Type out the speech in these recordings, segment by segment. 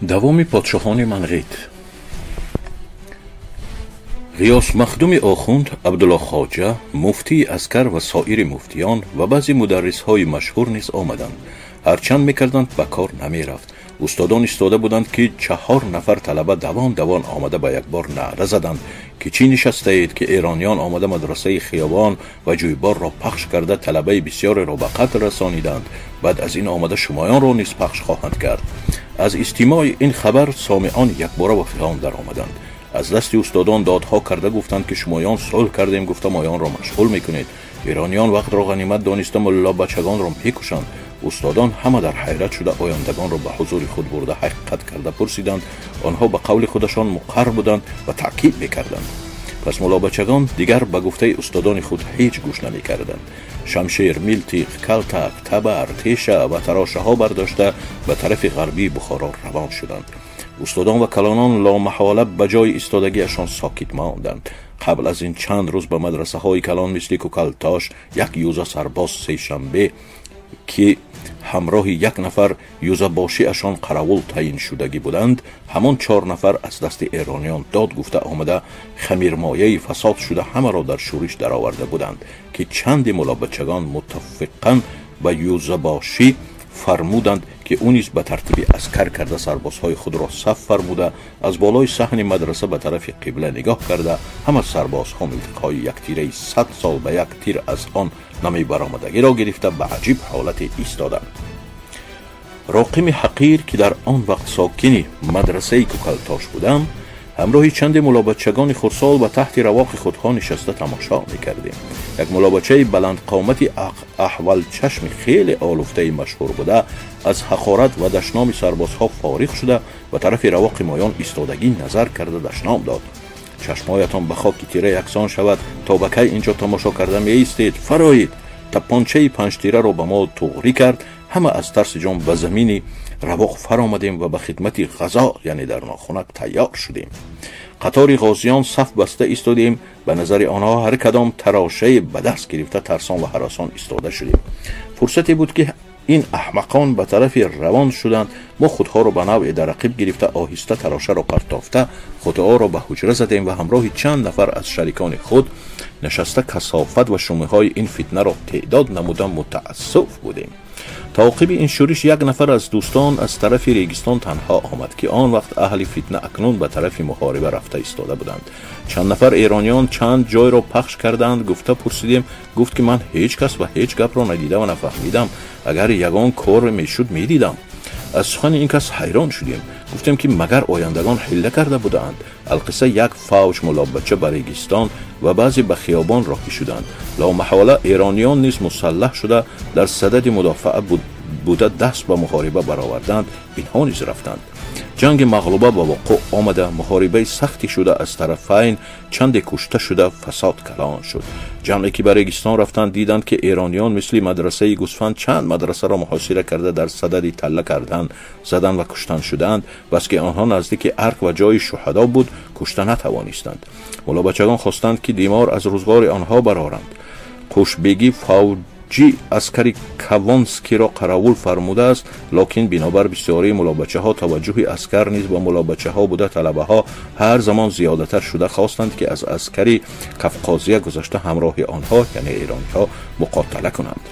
Давоми подшоҳони Манғит. Ғиёс Махдуми охунд, Абдулло Хоҷа, муфтии аскар ва соири муфтиён ва баъзе мударрисҳои машҳур низ омаданд. Ҳарчанд мекарданд, ба кор намерафт. Устодон истода буданд, ки 4 нафар талаба давон давон омада ба якбор наъра заданд, ки чӣ нишастаед, ки эрониён омада мадрасаи хиёбон ва ҷӯйборро пахш карда талабаи бисёреро ба қатл расониданд. Баъд аз ин омада шумоёнро низ пахш хоҳанд кард. Аз истимои ин хабар сомеъон якбора ба фиғон даромаданд. Аз дасти устодон додҳо карда гуфтанд, ки шумоён сулҳ кардем, гуфта моёнро машғул мекунед. Эрониён вақтро ғанимат дониста муллобачагонро мекушанд. Устодон ҳама дар ҳайрат шуда ояндагонро ба ҳузури худ бурда ҳақиқат карда пурсиданд. Онҳо ба қавли худашон муқарр буданд ва таъкид мекарданд. Пас муллобачагон дигар ба гуфтаи устодони худ ҳеҷ гӯш намекарданд. Шамшер, милтиқ, калтак, табар, теша ва тарошаҳо бардошта ба тарафи ғарбии Бухоро равон шуданд. Устодон ва калонон ломаҳола ба ҷои истодагиашон сокит монданд. Қабл аз ин чанд рӯз ба мадрасаҳои калон мисли Кукалтош як юза сарбоз сешанбе, ки ҳамроҳи як нафар юзабошиашон қаравул таъин шудагӣ буданд, ҳамон 4 нафар аз дасти эрониён дод гуфта омада хамирмояи фасод шуда ҳамаро дар шӯриш дароварда буданд, ки чанде муллобачагон муттафиқан ба юзабошӣ фармуданд, ки ӯ низ ба тартиби аскар карда сарбозҳои худро саф фармуда аз болои саҳни мадраса ба тарафи қибла нигоҳ карда ҳама сарбозҳо милтиқҳои яктираи 100 сол ба як тир аз он намебаромадагиро гирифта ба аҷиб ҳолате истоданд. Роқими ҳақир, ки дар он вақт сокини мадрасаи Кукалтош будам, ҳамроҳи чанде муллобачагони хурдсол ба таҳти равоқи худҳо нишаста тамошо мекардем. Як муллобачаи баландқомати аҳвалчашми хеле олуфтаи машҳур буда аз ҳақорат ва дашноми сарбозҳо фориғ шуда ба тарафи равоқи моён истодагӣ назар карда дашном дод. Чашмҳоятон ба хоки тира яксон шавад, то ба кай инҷо тамошо карда меистед? Фароед! Тапончаи панҷтираро ба мо туғрӣ кард. Ҳама аз тарси ҷон ба замини равоқ фаромадем ва ба хидмати ғазо, яъне дар нохунак, тайёр шудем. Қатори ғозиён саф баста истодем. Ба назари онҳо ҳар кадом тарошае ба даст гирифта тарсон ва ҳаросон истода шудем. Фурсате буд, ки ин аҳмақон ба тарафи равон шуданд. Мо худҳоро ба навъе дар рақиб гирифта оҳиста тарошаро партофта худҳоро ба ҳуҷра задем ва ҳамроҳи чанд нафар аз шарикони худ нишаста касофат ва шумиҳои ин фитнаро теъдод намуда мутаассуф будем. Та оқиби ин шӯриш як нафар аз дӯстон аз тарафи регистон танҳо омад, ки он вақт аҳли фитна акнун ба тарафи муҳориба рафта истода буданд. Чанд нафар эрониён чанд ҷойро пахш карданд. Гуфта пурсидем, гуфт, ки ман ҳеҷ кас ва ҳеҷ гапро надида ва нафаҳмидам. Агар ягон кор мешуд, медидам. Аз сухани ин кас ҳайрон шудем. Гуфтем, ки магар ояндагон ҳилла карда будаанд. Алқисса як фавҷ муллобача ба регистон ва баъзе ба хиёбон роҳӣ шуданд. Ломаҳола эрониён низ мусаллаҳ шуда дар садади мудофаа буда даст ба муҳориба бароварданд. Инҳо низ рафтанд. Ҷанги мағлуба ба воқеъ омада муҳорибаи сахтӣ шуда аз тарафайн чанде кушта шуда фасод калон шуд. Ҷамъе ки ба регистон рафтанд, диданд, ки эрониён мисли мадрасаи гусфанд чанд мадрасаро муҳосира карда дар садади талла кардан, задан ва куштан шуданд. Баски онҳо наздики арк ва ҷои шуҳадо буд, кушта натавонистанд. Муллобачагон хостанд, ки димор аз рӯзғори онҳо бароранд. Қушбегӣ фавҷи аскари Кавонскиро қаравул фармудааст, локин бинобар бисёрии муллобачаҳо таваҷҷӯҳи аскар низ ба муллобачаҳо буда талабаҳо ҳар замон зиёдатар шуда хостанд, ки аз аскари Кавқозия гузашта ҳамроҳи онҳо, яъне эрониҳо, муқотала кунанд.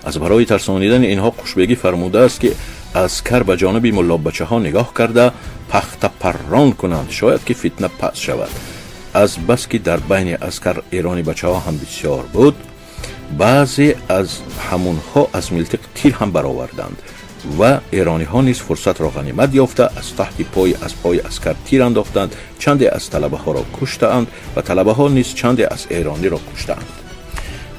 Аз барои тарсонидани инҳо Қушбегӣ фармудааст, ки аскар ба ҷониби муллобачаҳо нигоҳ карда пахтапаррон кунанд, шояд ки фитна пас шавад. Аз бас ки дар байни аскар эрони бачаҳо ҳам бисёр буд, баъзе аз ҳамонҳо аз милтиқ тир ҳам бароварданд ва эрониҳо низ фурсатро ғанимат ёфта аз таҳти пои аспҳои аскар тир андохтанд, чанде аз талабаҳоро куштаанд ва талабаҳо низ чанде аз эрониро куштаанд.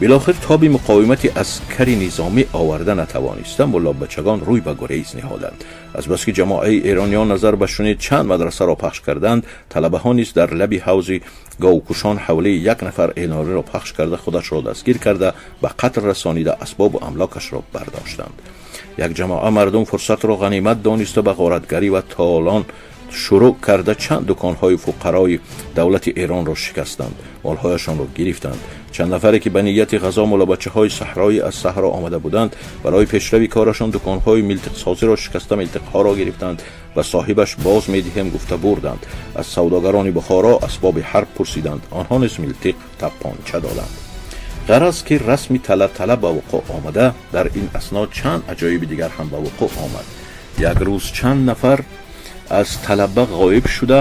Билохир тоби муқовимати аскари низомӣ оварда натавониста муллобачагон рӯй ба гурез ниҳоданд. Азбаски ҷамоаи эрониён назар ба шунид чанд мадрасаро пахш карданд, талабаҳо низ дар лаби ҳавзи говкушон ҳавлии як нафар эрониро пахш карда худашро дастгир карда ба қатл расонида асбобу амлокашро бардоштанд. Як ҷамоа мардум фурсатро ғанимат дониста ба ғоратгарӣ ва шурӯъ карда чанд дуконҳои фуқарои давлати Эронро шикастанд, молҳояшонро гирифтанд. Чанд нафаре ки ба нияти ғазо муллабачаҳои саҳроӣ аз саҳро омада буданд, барои пешрави корашон дуконҳои милтиқсозиро шикаста милтиқҳоро гирифтанд ва соҳибаш боз медиҳем гуфта бурданд. Аз савдогарони Бухоро асбоби ҳарб пурсиданд, онҳо низ милтиқ тапонча доданд. Ғараз ки расми тала-тала ба вуқӯъ омада, дар ин асно чанд аҷоиби дигар ҳам ба вуқӯъ омад. Як рӯз чанд нафар аз талаба ғоиб шуда,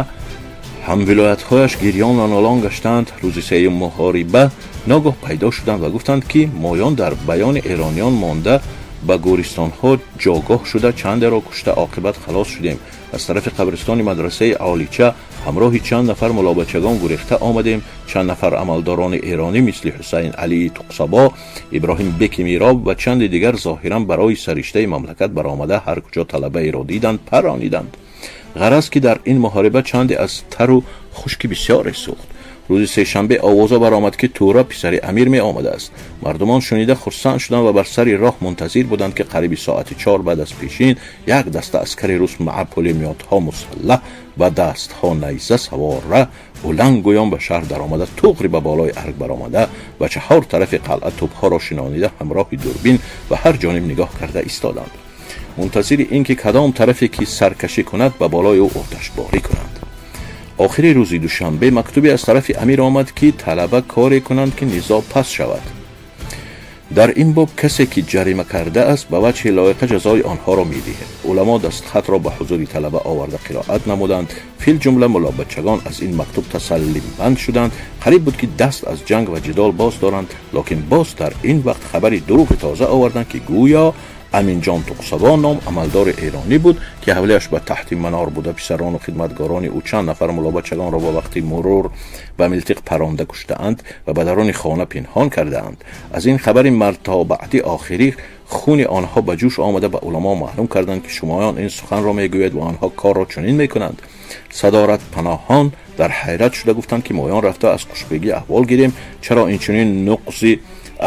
ҳамвилоятҳояш гирён ва нолон гаштанд. Рӯзи сеюм муҳориба ногоҳ пайдо шуданд ва гуфтанд, ки моён дар баёни эрониён монда ба гӯристонҳо ҷогоҳ шуда чандеро кушта оқибат халос шудем. Аз тарафи қабристони мадрасаи Олича ҳамроҳи чанд нафар муллобачагон гурехта омадем. Чанд нафар амалдорони эронӣ мисли Ҳусайн Алии Туқсабо, Иброҳим Беки Мироб ва чанде дигар зоҳиран барои сариштаи мамлакат баромада ҳар куҷо талабаеро диданд парониданд. Ғараз ки дар ин муҳориба чанде аз тару хушки бисёре сӯхт. Рӯзи сешанбе овоза баромад, ки Тура писари амир меомадааст. Мардумон шунида хурсанд шуданд ва бар сари роҳ мунтазир буданд, ки қариби соати 4 баъд аз пешин як даста аскари рус маъа пулемётҳо мусаллаҳ ва дастҳо найза савора уланг гӯён ба шаҳр даромада, туғри ба болои арг баромада ва чаҳор тарафи қалъа тӯбҳоро шинонида ҳамроҳи дурбин ба ҳар ҷониб нигоҳ карда истоданд, мунтазири ин ки кадом тарафе ки саркашӣ кунад ба болои ӯ оташборӣ кунанд. Охири рӯзи душанбе мактубе аз тарафи амир омад, ки талаба коре кунанд, ки низоъ пас шавад. Дар ин боб касе ки ҷарима кардааст ба ваҷҳи лоиқа ҷазои онҳоро медиҳем. Уламо дастхатро ба ҳузури талаба оварда қироат намуданд. Филҷумла муллобачагон аз ин мактуб тасаллимбанд шуданд. Қариб буд, ки даст аз ҷанг ва ҷидол боз доранд, локин боз дар ин вақт хабари дурӯғи тоза оварданд, ки гӯё Аминҷон Туқсабо ном амалдори эронӣ буд, ки ҳавлиаш ба таҳти манор буда, писарону хидматгорони ӯ чанд нафар муллобачагонро ба вақти мурур ба милтиқ паронда куштаанд ва ба даруни хона пинҳон кардаанд. Аз ин хабари мартобаъди охирӣ хуни онҳо ба ҷӯш омада ба уламо маълум карданд, ки шумоён ин суханро мегӯяд ва онҳо корро чунин мекунанд. Садорат паноҳон дар ҳайрат шуда гуфтанд, ки моён рафта аз хушбегӣ аҳвол гирем, чаро инчунин нуқси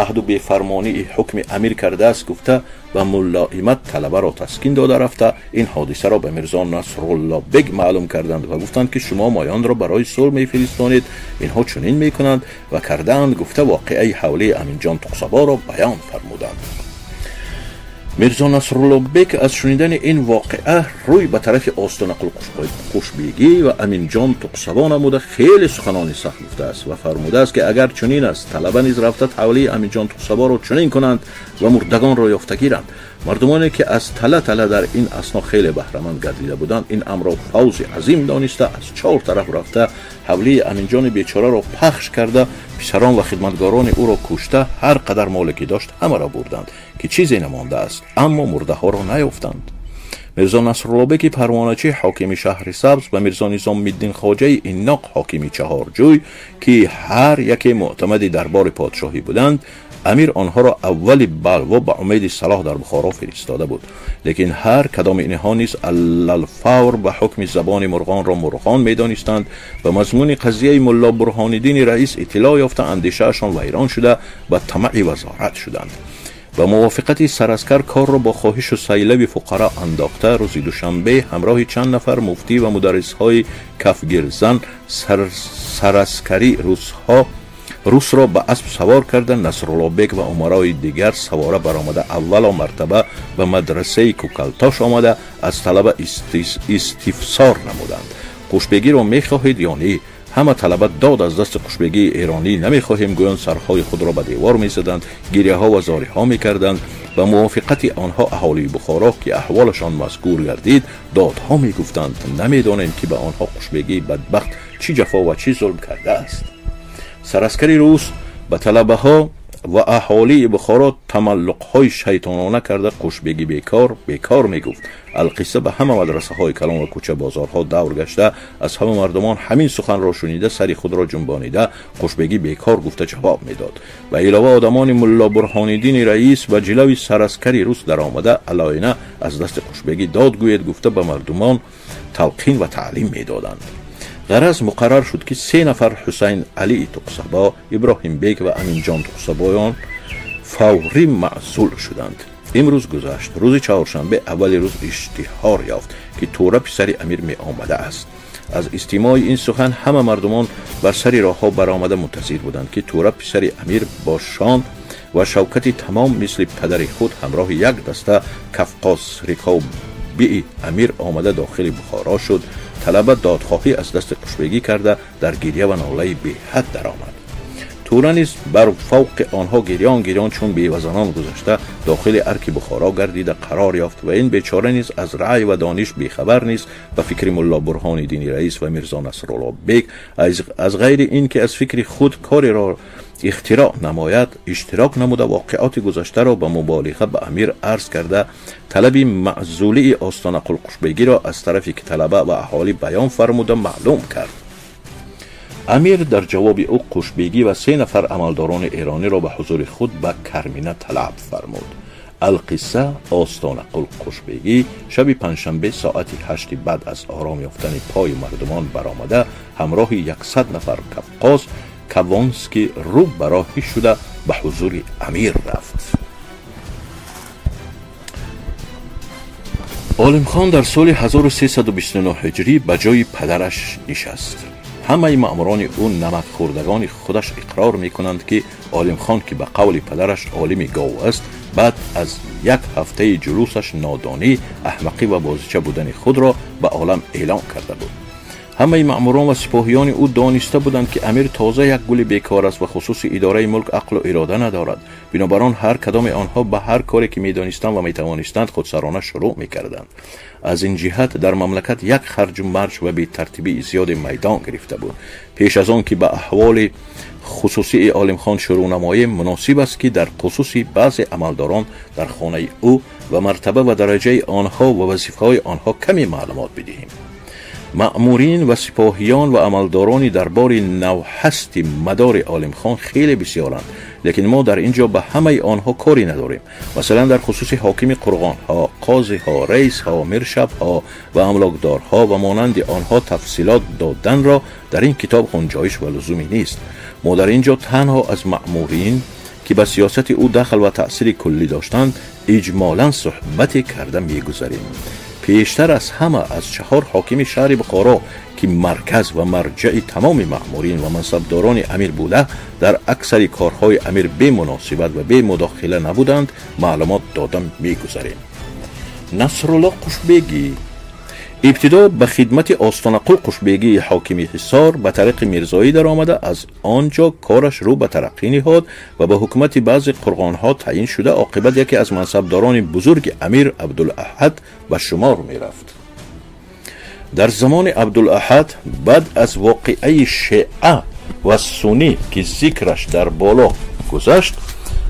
аҳду бефармонии ҳукми амир кардааст гуфта ба муллоимат талабаро таскин дода рафта ин ҳодисаро ба Мирзо Насрулло бег маълум карданд ва гуфтанд, ки шумо моёнро барои сулҳ мефиристонед, инҳо чунин мекунанд ва кардаанд гуфта воқеаи ҳавлии Аминҷон Туқсаборо баён фармуданд. Мирзо Насрулло бег аз шунидани ин воқеа рӯй ба тарафи Остонақул Хушбегӣ ва Аминҷон Туқсабо намуда хеле суханони сахт гуфтааст ва фармудааст, ки агар чунин аст, талаба низ рафта ҳавлии Аминҷон Туқсаборо чунин кунанд ва мурдагонро ёфта гиранд. Мардумоне ки аз тала-тала дар ин асно хеле баҳраманд гардида буданд, ин амрро фавзи азим дониста аз чор тараф рафта ҳавлии Аминҷони бечораро пахш карда, писарон ва хидматгорони ӯро кушта, ҳар қадар моле ки дошт ҳамаро бурданд, ки чизе намондааст, аммо мурдаҳоро наёфтанд. Мирзо Насруллобеки парвоначи ҳокими шаҳри Сабз ва Мирзо Низомиддин хоҷаи Инноқ ҳокими Чаҳорҷӯй, ки ҳар яке мӯътамади дарбори подшоҳӣ буданд, амир онҳоро аввали балво ба умеди салоҳ дар Бухоро фиристода буд. Лекин ҳар кадоми инҳо низ алалфавр ба ҳукми забони мурғонро мурғон медонистанд ва мазмуни қазияи мулло Бурҳониддини раис иттилоъ ёфта андешаашон вайрон шуда ба тамаъи вазорат шуданд. Ба мувофиқати сараскар корро бо хоҳишу сайлави фуқаро андохта, рӯзи душанбе ҳамроҳи чанд нафар муфтӣ ва мударрисҳои кафгирзан сараскари русро ба асп савор карда, Насруллобек ва умарои дигар савора баромада аввало мартаба ба мадрасаи Кӯкалтош омада аз талаба истифсор намуданд. Хушбегиро мехоҳед ё не? Ҳама талаба дод аз дасти хушбегии эронӣ намехоҳем гӯён сарҳои худро ба девор мезаданд, гиряҳо ва зориҳо мекарданд. Ба мувофиқати онҳо аҳолии Бухоро, ки аҳволашон мазкур гардид, додҳо мегуфтанд: намедонем, ки ба онҳо хушбегии бадбахт чӣ ҷафо ва чӣ зулм кардааст. Сараскари рус ба талабаҳо ва аҳолии Бухоро тамаллуқҳои шайтонона карда хушбегӣ бекор бекор мегуфт. Алқисса ба ҳама мадрасаҳои калон ва кӯча бозорҳо давр гашта аз ҳама мардумон ҳамин суханро шунида сари худро ҷунбонида хушбегӣ бекор гуфта ҷавоб медод. Ба илова одамони мулло Бурҳониддини раис ба ҷилави сараскари рус даромада алоина аз дасти хушбегӣ дод гӯед гуфта ба мардумон талқин ва таълим медоданд. Ғараз муқаррар шуд, ки се нафар Ҳусайн Алии Туқсабо, Иброҳимбек ва Аминҷон Туқсабоён фаврӣ маъзул шуданд. Имрӯз гузашт. Рӯзи чаҳоршанбе аввали рӯз иштиҳор ёфт, ки Тӯра писари амир меомада аст. Аз истимои ин сухан ҳама мардумон бар сари роҳҳо баромада мунтазир буданд, ки Тӯра писари амир бо шон ва шавкати тамом мисли падари худ ҳамроҳи як даста кафқоз рикобии амир омада дохили Бухоро шуд. Талаба додхоҳӣ аз дасти Қушбегӣ карда дар гиря ва нолаи беҳад даромад. Тӯра низ бар фавқи онҳо гирён гирён чун бевазанон гузашта дохили арки Бухоро гардида қарор ёфт ва ин бечора низ аз раъй ва дониш бехабар низ ба фикри Мулло Бурҳониддини раис ва Мирзо Насрулло бек аз ғайри ин ки аз фикри худ кореро ихтироъ намояд, иштирок намуда воқеоти гузаштаро ба муболиға ба амир арз карда талаби маъзулии Остонақул Қушбегиро аз тарафи талаба ва аҳолӣ баён фармуда маълум кард. Амир дар ҷавоби ӯ Қушбегӣ ва се нафар амалдорони эрониро ба ҳузури худ ба Кармина талаб фармуд. Алқисса Остонақул Қушбегӣ шаби панҷшанбе соати 8 баъд аз ором ёфтани пои мардумон баромада ҳамроҳи 100 нафар кафқоз Кавонский рӯ ба роҳӣ шуда ба ҳузури амир рафт. Олимхон дар соли 1329 ҳиҷрӣ ба ҷои падараш нишаст. Ҳамаи маъмурони ӯ намакхӯрдагони худаш иқрор мекунанд, ки Олимхон, ки ба қавли падараш олими гов аст, баъд аз як ҳафтаи ҷулусаш нодонӣ, аҳмақӣ ва бозича будани худро ба олам эълон карда буд. Ҳамаи маъмурон ва сипоҳиёни ӯ дониста буданд, ки амир тоза як гули бекор аст ва хусуси идораи мулк ақлу ирода надорад. Бинобар он ҳар кадоми онҳо ба ҳар коре ки медонистанд ва метавонистанд худсарона шурӯъ мекарданд. Аз ин ҷиҳат дар мамлакат як харҷу марҷ ва бетартибии зиёде майдон гирифта буд. Пеш аз он ки ба аҳволи хусусии Олимхон шурӯъ намоем, муносиб аст, ки дар хусуси баъзе амалдорон дар хонаи ӯ ва мартаба ва дараҷаи онҳо ва вазифаҳои онҳо каме маълумот бидиҳем. Маъмурин ва сипоҳиён ва амалдорони дарбори навҳасти мадори Олимхон хеле бисёранд, лекин мо дар ин ҷо ба ҳамаи онҳо корӣ надорем. Масалан, дар хусуси ҳокими қурғонҳо, қозиҳо, раисҳо, миршабҳо ва амлокдорҳо ва монанди онҳо тафсилот доданро дар ин китоб ғунҷоиш ва лузумӣ нест. Мо дар ин ҷо танҳо аз маъмурин, ки ба сиёсати ӯ дахл ва таъсири куллӣ доштанд, иҷмолан суҳбате карда мегузарем. Пештар аз ҳама аз 4 ҳокими шаҳри Бухоро, ки марказ ва марҷаи тамоми маъмурин ва мансабдорони амир буда, дар аксари корҳои амир бемуносибат ва бемудохила набуданд, маълумот дода мегузарем. Насрулло Қушбегӣ ибтидо ба хидмати Остонақул Қушбегии ҳокими Ҳисор ба тариқи мирзоӣ даромада, аз он ҷо кораш рӯ ба тараққӣ ниҳод ва ба ҳукумати баъзе қурғонҳо таъин шуда, оқибат яке аз мансабдорони бузурги амир Абдулаҳад ба шумор мерафт. Дар замони Абдулаҳад баъд аз воқеаи шеа ва суннӣ, ки зикраш дар боло гузашт,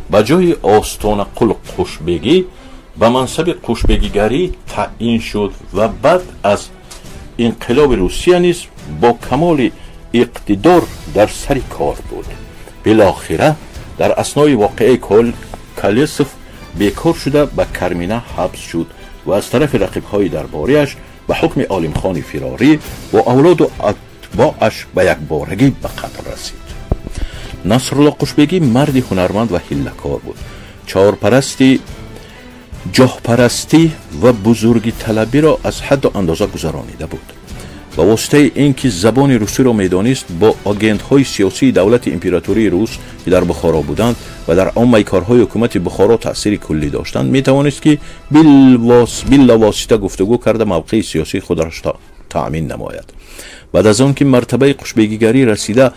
ба ҷои Остонақул Қушбегӣ ба мансаби қушбегигарӣ таъин шуд ва баъд аз инқилоби Русия низ бо камоли иқтидор дар сари кор буд. Билохира дар аснои воқеаи Калесов бекор шуда ба Кармина ҳабс шуд ва аз тарафи рақибҳои дарбориаш ба ҳукми Олимхони фирорӣ бо авлоду атбоаш ба якборагӣ ба қатл расид. Насрулло Қушбегӣ марди ҳунарманд ва ҳиллакор буд. Чорпарасти ҷоҳпарастӣ ва бузургиталабиро аз ҳадду андоза гузаронида буд. Ба воситаи ин ки забони русиро медонист, бо агентҳои сиёсии давлати императории рус, ки дар Бухоро буданд ва дар оммаи корҳои ҳукумати Бухоро таъсири куллӣ доштанд, метавонист ки биловосита гуфтугӯ карда мавқеи сиёсии худро таъмин намояд. Баъд аз он ки мартабаи қушбегигарӣ расида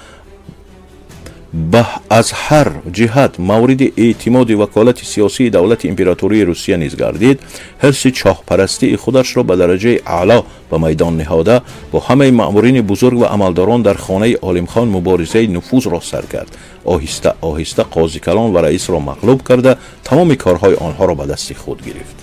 аз ҳар ҷиҳат мавриди эътимоди ваколати сиёсии давлати императории Русия низ гардид, ҳирси чоҳпарастии худашро ба дараҷаи аъло ба майдон ниҳода, бо ҳамаи маъмурини бузург ва амалдорон дар хонаи Олимхон муборизаи нуфузро сар кард. Оҳиста оҳиста қозикалон ва раисро мағлуб карда, тамоми корҳои онҳоро ба дасти худ гирифт.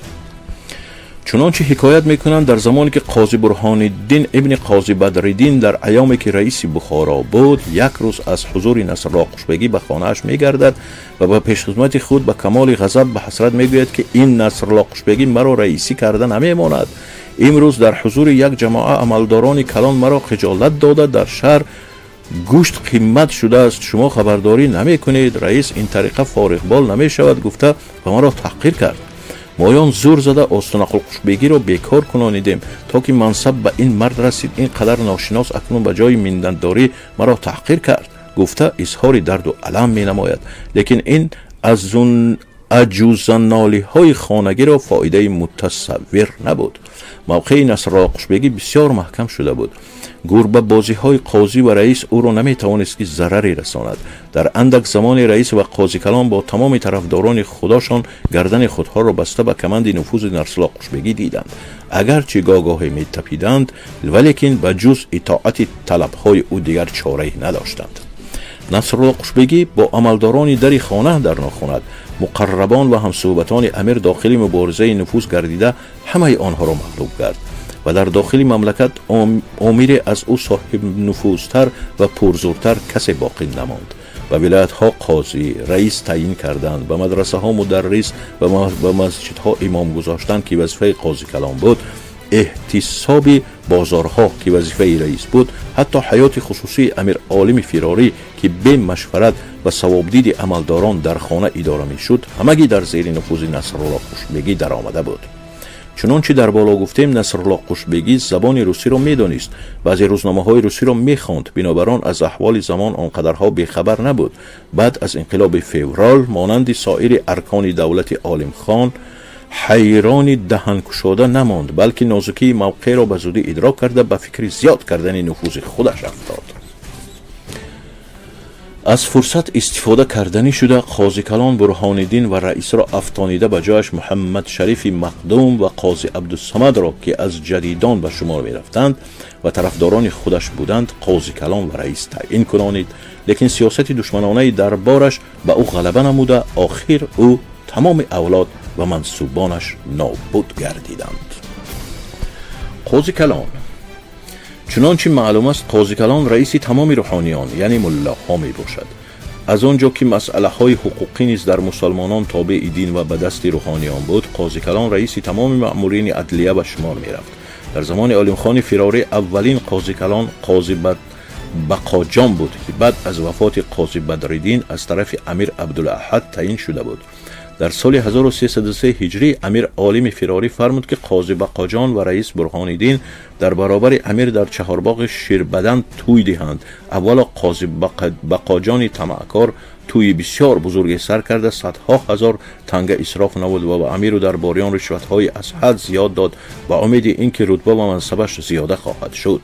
Чунончи ҳикоят мекунанд, дар замоне ки Қози Бурҳониддин ибни Қози Бадриддин дар айёме ки раиси Бухоро буд, як рӯз аз ҳузури Насрулло Қушбегӣ ба хонааш мегардад ва ба пешхизмати худ ба камоли ғазаб ба ҳасрат мегӯяд, ки ин Насрулло Қушбегӣ маро раисӣ карда намемонад. Имрӯз дар ҳузури як ҷамоа амалдорони калон маро хиҷолат дода, дар шаҳр гӯшт қимат шудааст, шумо хабардорӣ намекунед, раис ин тариқа фориғбол намешавад гуфта ба маро таҳқир кард. Моён зур зада Остонақул Қушбегиро бекор кунонидем, то ки мансаб ба ин мард расид. Ин қадар ношинос акнун ба ҷои миннатдорӣ маро таҳқир кард, гуфта изҳори дарду алам менамояд. Лекин ин аз аҷузанолиҳои хонагиро фоидаи мутасаввир набуд. Мавқеи Насрулло Қушбегӣ бисёр маҳкам шуда буд. Гурбабозиҳои қозӣ ва раис ӯро наметавонист ки зараре расонад. Дар андак замони раис ва қозикалон бо тамоми тарафдорони худошон гардани худҳоро баста ба каманди нуфузи Насрулло Қушбегӣ диданд. Агарчи гоҳ-гоҳе метапиданд, валекин ба ҷуз итоати талабҳои ӯ дигар чорае надоштанд. Насрулло Қушбегӣ бо амалдорони дари хона дар нохунад, муқаррабон ва ҳамсӯҳбатони амир дохили муборизаи нуфуз гардида ҳамаи онҳоро мағлуб кард ва дар дохили мамлакат омире аз ӯ соҳибнуфузтар ва пурзуртар касе боқӣ намонд. Ба вилоятҳо қозӣ, раис таъйин карданд, ба мадрасаҳо мударрис ва ба масҷидҳо имом гузоштанд, ки вазифаи қозикалон буд. Эҳтисоби бозорҳо, ки вазифаи раис буд, ҳатто ҳаёти хусусии амир Олими Фирорӣ, ки бемашварат ва савобдиди амалдорон дар хона идора мешуд, ҳамагӣ дар зери нуфузи Насрулло Қушбегӣ даромада буд. Чунончи дар боло гуфтем, Насрулло Қушбегӣ забони русиро медонист, баъзе рӯзномаҳои русиро мехонд, бинобар он аз аҳволи замон он қадарҳо бехабар набуд. Баъд аз инқилоби феврал монанди соири аркони давлати Олимхон ҳайрони даҳанкушода намонд, балки нозукии мавқеъро ба зудӣ идрок карда ба фикри зиёд кардани нуфузи худаш афтод. Аз фурсат истифода карданӣ шуда қозикалон Бурҳониддин ва раисро афтонида ба ҷояш Муҳаммад Шарифи Мақдум ва қози Абдусамадро, ки аз ҷадидон ба шумор мерафтанд ва тарафдорони худаш буданд, қозикалон ва раис таъин кунонид. Лекин сиёсати душманонаи дарбораш ба ӯ ғалаба намуда, охир ӯ тамоми авлод ва мансубонаш нобуд гардиданд. Қозикалон. Чунончи маълум аст, қозикалон раиси тамоми рӯҳониён, яъне муллоҳо мебошад. Аз он ҷо ки масъалаҳои ҳуқуқӣ низ дар мусалмонон тобеи дин ва ба дасти рӯҳониён буд, қозикалон раиси тамоми маъмурини адлия ба шумор мерафт. Дар замони Олимхони Фирорӣ аввалин қозикалон қози Бақоҷон буд, ки баъд аз вафоти қози Бадриддин аз тарафи амир Абдулаҳад таъин шуда буд. Дар соли 1303 ҳиҷрӣ амир Олими Фирорӣ фармуд, ки қози Бақоҷон ва раис Бурҳониддин дар баробари амир дар чаҳорбоғи Ширбадан тӯй диҳанд. Аввало қози Бақоҷони тамаъкор тӯйи бисёр бузурге сар карда садҳо ҳазор танга исроф намуд ва ба амиру дарбориён ришватҳои аз ҳад зиёд дод ба умеди ин ки рутба ва мансабаш зиёда хоҳад шуд.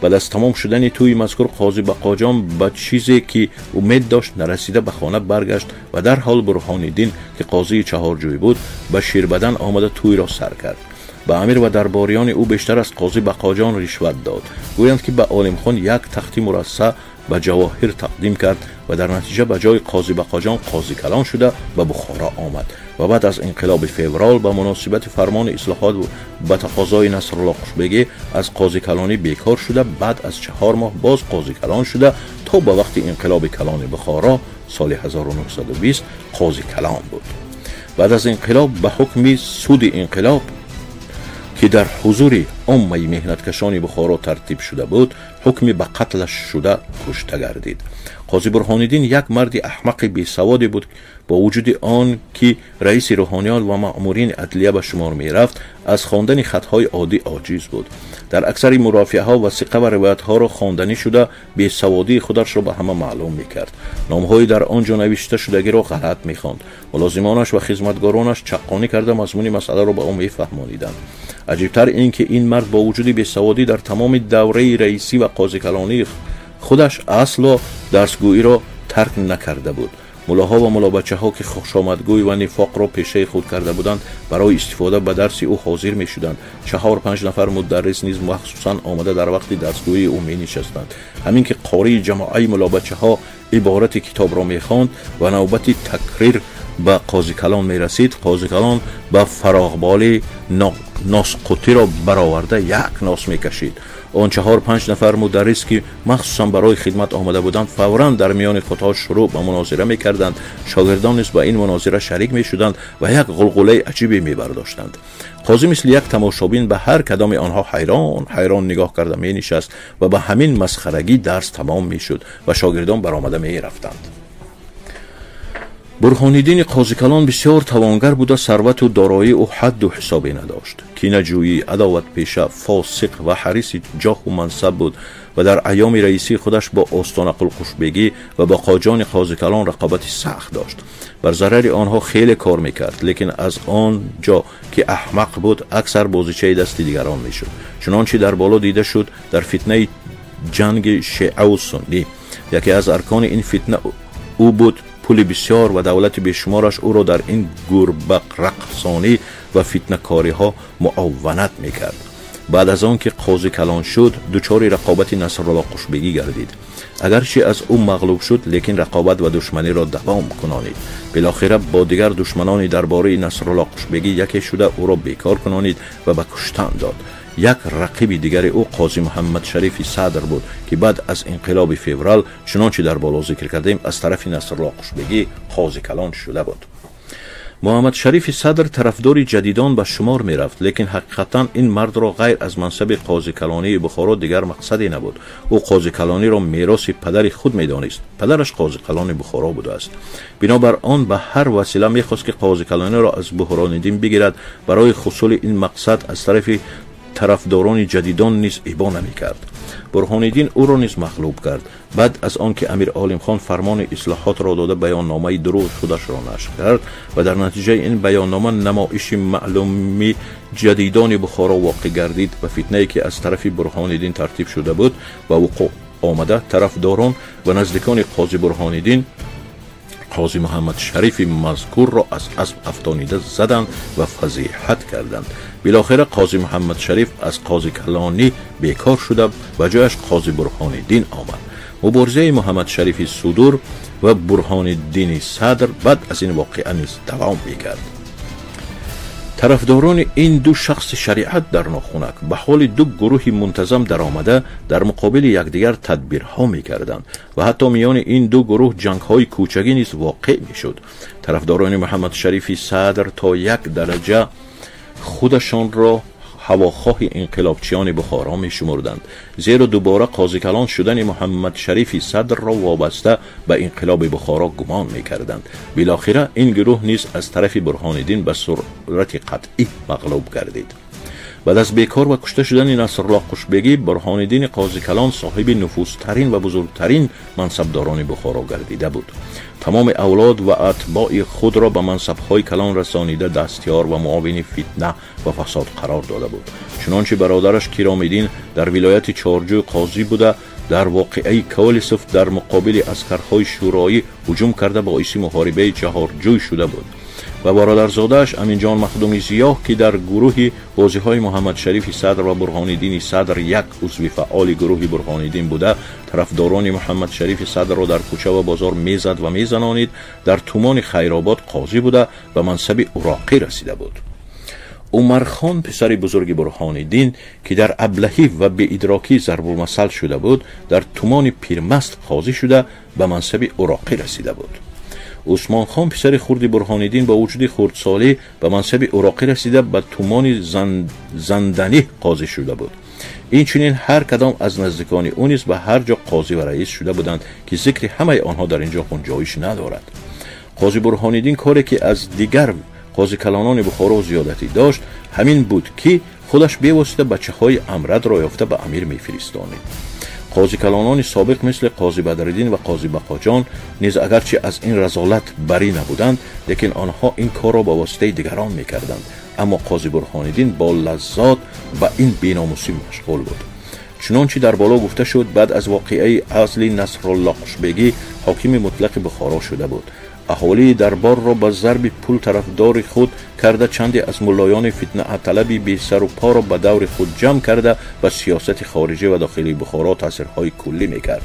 Баъд аз тамом шудани тӯйи мазкур қози Бақоҷон ба чизе ки умед дошт нарасида ба хона баргашт ва дарҳол Бурҳониддин, ки қозии чаҳорҷӯй буд, ба Ширбадан омада тӯйро сар кард. Ба амир ва дарбориёни ӯ бештар аз қози Бақоҷон ришват дод. Гӯянд ки ба Олимхон як тахти мурассаъ ба ҷавоҳир тақдим кард ва дар натиҷа ба ҷои қози Бақоҷон қозикалон шуда ба Бухоро омад ва баъд аз инқилоби феврал ба муносибати фармони ислоҳот ба тақозои Насрулло Қушбегӣ аз қозикалонӣ бекор шуда, баъд аз 4 моҳ боз қозикалон шуда то ба вақти инқилоби калони Бухоро соли 1920 қозикалон буд. Баъд аз инқилоб ба ҳукми суди инқилоб, ки дар ҳузури оммаи меҳнаткашони Бухоро тартиб шуда буд, ҳукми ба қатлаш шуда кушта гардид. Қози Бурҳониддин як марди аҳмақи бесаводе буд. Бо вуҷуди он ки раиси рӯҳониён ва маъмурини адлия ба шумор мерафт, аз хондани хатҳои оддӣ оҷиз буд. Дар аксари мурофиаҳо васиқа ва ривоятҳоро хонданӣ шуда бесаводии худашро ба ҳама маълум мекард. Номҳои дар он ҷо навишта шудагиро ғалат мехонд. Мулозимонаш ва хизматгоронаш чаққонӣ карда мазмуни масъаларо ба ӯ мефаҳмониданд. Аҷибтар ин ки ин мард бо вуҷуди бесаводӣ дар тамоми давраи раисӣ ва қозикалонии худаш асло дарсгӯиро тарк накарда буд. Муллоҳо ва муллобачаҳо, ки хушомадгӯй ва нифоқро пешаи худ карда буданд, барои истифода ба дарси ӯ ҳозир мешуданд. 4-5 нафар мударрис низ махсусан омада дар вақти дарсгӯии ӯ менишастанд. Ҳамин ки қории ҷамоаи муллобачаҳо иборати китобро мехонд ва навбати такрир ба қозикалон мерасид, қозикалон ба фароғболи носқутиро бароварда як нос мекашид. Он 4-5 нафар мударрис, ки махсусан барои хидмат омада буданд, фавран дар миёни худҳо шурӯъ ба мунозира мекарданд. Шогирдон низ ба ин мунозира шарик мешуданд ва як ғулғулаи аҷибе мебардоштанд. Қозӣ мисли як тамошобин ба ҳар кадоми онҳо ҳайрон ҳайрон нигоҳ карда менишаст ва ба ҳамин масхарагӣ дарс тамом мешуд ва шогирдон баромада мерафтанд. Бурҳониддини Қозикалон бисёр тавонгар буда, сарвату дороии ӯ ҳадду ҳисобе надошт. Кинаҷӯӣ, адоватпеша, фосиқ ва ҳариси ҷоҳу мансаб буд ва дар айёми раисии худаш бо Остонақул Қушбегӣ ва Боқоҷони Қозикалон рақобати сахт дошт. Бар зарари онҳо хеле кор мекард, лекин аз он ҷо ки аҳмақ буд, аксар бозичаи дасти дигарон мешуд. Чунончи дар боло дида шуд, дар фитнаи ҷанги шеаву суннӣ яке аз аркони ин фитна ӯ буд. Пули бисёр ва давлати бешумораш ӯро дар ин гурбарақсонӣ ва фитнакориҳо муовванат мекард. Баъд аз он ки қози калон шуд, дучори рақобати Насрулло Қушбегӣ гардид. Агарчи аз ӯ мағлуб шуд, лекин рақобат ва душманиро давом кунонид. Билохира бо дигар душманони дарбораи Насрулло Қушбегӣ яке шуда ӯро бекор кунонид ва ба куштан дод. Як рақиби дигари ӯ Қози Муҳаммад Шарифи Садр буд, ки баъд аз инқилоби феврал, чунончи дар боло зикр кардем, аз тарафи Насрулло Қушбегӣ қози калон шуда буд. Муҳаммад Шарифи Садр тарафдори ҷадидон ба шумор мерафт, лекин ҳақиқатан ин мардро ғайр аз мансаби қозикалонии Бухоро дигар мақсаде набуд. Ӯ қозикалониро мероси падари худ медонист. Падараш қозикалони Бухоро будааст. Бинобар он ба ҳар васила мехост, ки қозикалониро аз Буҳрониддин бигирад. Барои ҳусули ин мақсад аз тарафи тарафдорони ҷадидон низ ибо намекард. Бурҳониддин ӯро низ мағлуб кард. Баъд аз он ки Амир Олимхон фармони ислоҳотро дода, баённомаи дурӯғи худашро нашр кард ва дар натиҷаи ин баённома намоиши маълуми ҷадидони Бухоро воқеъ гардид ва фитнае ки аз тарафи Бурҳониддин тартиб шуда буд ба вуқӯъ омада, тарафдорон ва наздикони қози Бурҳониддин қози Муҳаммад Шарифи мазкурро аз асп афтонида заданд ва фазиҳат карданд. Билохира қози Муҳаммад Шариф аз қози калонӣ бекор шуда, ба ҷояш қози Бурҳониддин омад. Муборизаи Муҳаммад Шарифи Судур ва Бурҳониддини Садр баъд аз ин воқеа низ давом мекард. Тарафдорони ин ду шахси шариат дар нохунак ба ҳоли ду гурӯҳи мунтазам даромада, дар муқобили якдигар тадбирҳо мекарданд ва ҳатто миёни ин ду гурӯҳ ҷангҳои кӯчагӣ низ воқеъ мешуд. Тарафдорони Муҳаммад Шарифи Садр то як дараҷа худашонро ҳавохоҳи инқилобчиёни Бухоро мешумурданд, зеро дубора қозикалон шудани Муҳаммад Шарифи Садрро вобаста ба инқилоби Бухоро гумон мекарданд. Билохира ин гурӯҳ низ аз тарафи Бурҳониддин ба сурати қатъӣ мағлуб гардид. Баъд аз бекор ва кушта шудани Насрулло Қушбегӣ, Бурҳониддини Қозикалон соҳиби нуфузтарин ва бузургтарин мансабдорони Бухоро гардида буд. Тамоми авлод ва атбои худро ба мансабҳои калон расонида, дастёр ва муовини фитна ва фасод қарор дода буд. Чунончи бародараш Киромиддин дар вилояти Чорҷӯй қозӣ буда, дар воқеаи Колисов дар муқобили аскарҳои шӯроӣ ҳуҷум карда, боиси муҳорибаи Чаҳорҷӯй шуда буд ва бародарзодааш Аминҷон Махдуми Зиёҳ, ки дар гурӯҳи бозиҳои Муҳаммад Шарифи Садр ва Бурҳониддини Садр як узви фаъоли гурӯҳи Бурҳониддин буда, тарафдорони Муҳаммад Шарифи Садрро дар кӯча ва бозор мезад ва мезанонид, дар тумони Хайробод қозӣ буда, ба мансаби уроқӣ расида буд. Умархон, писари бузурги Бурҳониддин, ки дар аблаҳӣ ва беидрокӣ зарбулмасал шуда буд, дар тумони Пирмаст қозӣ шуда, ба мансаби уроқӣ расида буд. Усмонхон, писари хурди Бурҳониддин, бо вуҷуди хурдсолӣ ба мансаби уроқӣ расида, ба тумони Занданӣ қозӣ шуда буд. Инчунин ҳар кадом аз наздикони ӯ низ ба ҳар ҷо қозӣ ва раис шуда буданд, ки зикри ҳамаи онҳо дар ин ҷо ғунҷоиш надорад. Қози Бурҳониддин коре ки аз дигар қозикалонони Бухоро зиёдатӣ дошт, ҳамин буд, ки худаш бевосита бачаҳои амрадро ёфта ба амир мефиристонид. Қозикалонони собиқ мисли Қози Бадриддин ва Қози Бақоҷон низ агарчи аз ин разолат барӣ набуданд, лекин онҳо ин корро ба воситаи дигарон мекарданд. Аммо Қози Бурҳониддин бо лаззот ба ин беномусӣ машғул буд. Чунончи дар боло гуфта шуд, баъд аз воқеаи азли Насрулло Қушбегӣ ҳокими мутлақи Бухоро шуда буд. Аҳолии дарборро ба зарби пул тарафдори худ карда, чанде аз муллоёни фитнааталаби бесару поро ба даври худ ҷамъ карда, ба сиёсати хориҷӣ ва дохилии Бухоро таъсирҳои куллӣ мекард.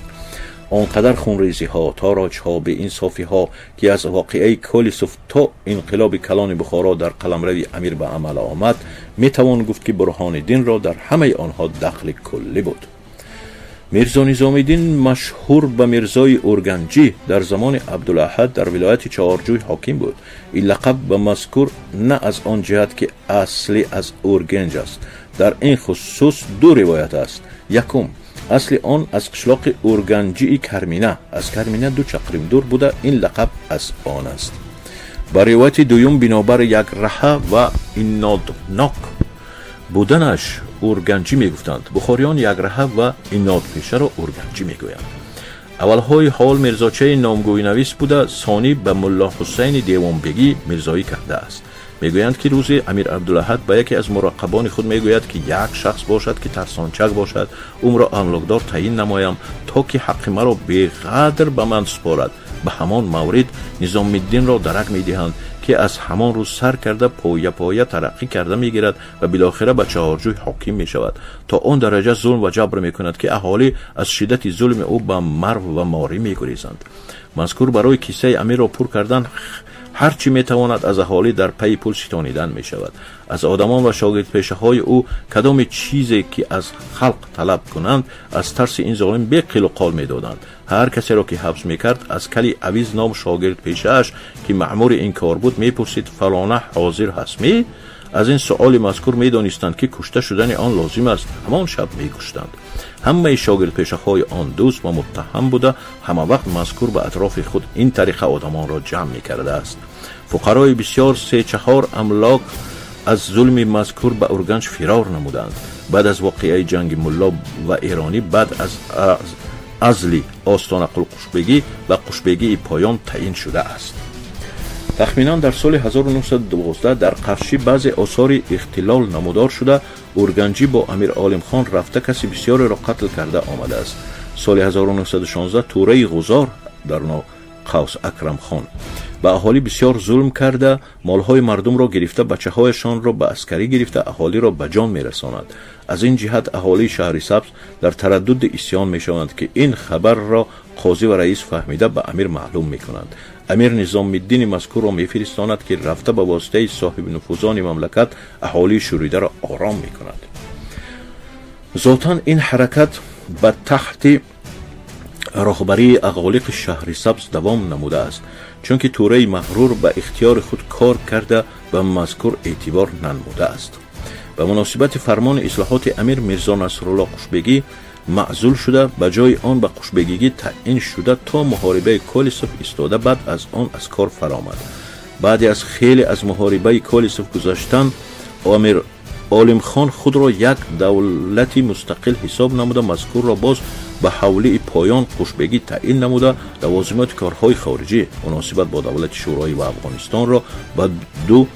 Он қадар хунрезиҳо, тороҷҳо, беинсофиҳо, ки аз воқеаи Колисов то инқилоби калони Бухоро дар қаламрави амир ба амал омад, метавон гуфт, ки Бурҳониддинро дар ҳамаи онҳо дахли куллӣ буд. Мирзо Низомиддин, машҳур ба Мирзои Урганҷӣ, дар замони Абдулаҳад дар вилояти Чаҳорҷӯй ҳоким буд. Ин лақаб ба мазкур на аз он ҷиҳат, ки аслӣ аз Ургенҷ аст. Дар ин хусус ду ривоят аст. Якум, асли он аз қишлоқи Урганҷии Кармина, аз Кармина 2 чақрим дур буда, ин лақаб аз он аст. Ба ривояти дуюм бинобар як раҳа ва иноднок буданаш урганҷӣ мегуфтанд. Бухориён як раҳа ва инодпешаро урганҷӣ мегӯянд. Аввалҳои ҳол мирзочаи номгӯйнавис буда, сонӣ ба Мулло Ҳусайни Девонбегӣ мирзоӣ кардааст. Мегӯянд, ки рӯзи Амир Абдулаҳад ба яке аз мураққабони худ мегӯяд, ки як шахс бошад, ки тарсончак бошад, умро амлокдор таъин намоям, то ки ҳаққи маро беғадр ба ман супорад. Ба ҳамон маврид Низомиддинро дарак медиҳанд, ки аз ҳамон рӯз сар карда поя-поя тараққӣ карда мегирад ва билохира ба чаҳорҷӯй ҳоким мешавад. То он дараҷа зулм ва ҷабр мекунад, ки аҳолӣ аз шиддати зулми ӯ ба марв ва морӣ мегурезанд. Мазкур барои киссаи амирро пур кардан ҳар чӣ метавонад аз аҳолӣ дар пайи пул ситонидан мешавад. Аз одамон ва шогирдпешаҳои ӯ кадоме чизе ки аз халқ талаб кунанд, аз тарси ин золим беқилу қол медоданд. Ҳар касеро ки ҳабс мекард, аз кали авиз ном шогирдпешааш, ки маъмури ин кор буд, мепурсид: фалона ҳозир ҳастмӣ? Аз ин суоли мазкур медонистанд, ки кушта шудани он лозим аст, ҳамон шаб мекуштанд. Ҳамаи шогирдпешаҳои он дӯст ва муттаҳам буда, ҳама вақт мазкур ба атрофи худ ин тариқа одамонро ҷамъ мекардааст. Фуқарои бисёр се-чаҳор амлок аз зулми мазкур ба Урганҷ фирор намуданд. Баъд аз воқеаи ҷанги мулло ва эронӣ, баъд аз азли Остонақул Қушбегӣ ба Қушбегии поён таъин шудааст. Тахминан дар соли 1912 дар Қаршӣ баъзе осори ихтилол намудор шуда, Урганҷӣ бо Амир Олимхон рафта каси бисёреро қатл карда омадааст. Соли 1916 Тураи Ғузор дар қавс Акрамхон ба аҳолӣ бисёр зулм карда, молҳои мардумро гирифта, бачаҳояшонро ба аскарӣ гирифта, аҳолиро ба ҷон мерасонад. Аз ин ҷиҳат аҳолии шаҳри Сабз дар тараддуди исьён мешаванд, ки ин хабарро қозӣ ва раис фаҳмида ба амир маълум мекунанд. Амир Низомиддини мазкурро мефиристонад, ки рафта ба воситаи соҳибнуфузони мамлакат аҳолии шӯридаро ором мекунад. Зотан ин ҳаракат ба таҳти роҳбарии ағолиқи шаҳри Сабз давом намудааст, чунки Тураи мағрур ба ихтиёри худ кор карда, ба мазкур эътибор нанмудааст. Ба муносибати фармони ислоҳоти амир Мирзо Насрулло Қушбегӣ маъзул шуда, ба ҷои он ба Қушбегигӣ таъин шуда, то муҳорибаи Колисов истода, баъд аз он аз кор фаромад. Баъде аз хеле аз муҳорибаи Колисов гузаштан, Амир Олимхон худро як давлати мустақил ҳисоб намуда, мазкурро боз ба ҳавлии поён Қушбегӣ таъин намуда, лавозимоти корҳои хориҷӣ муносибат бо давлати Шӯроӣ ва Афғонистонро ба ду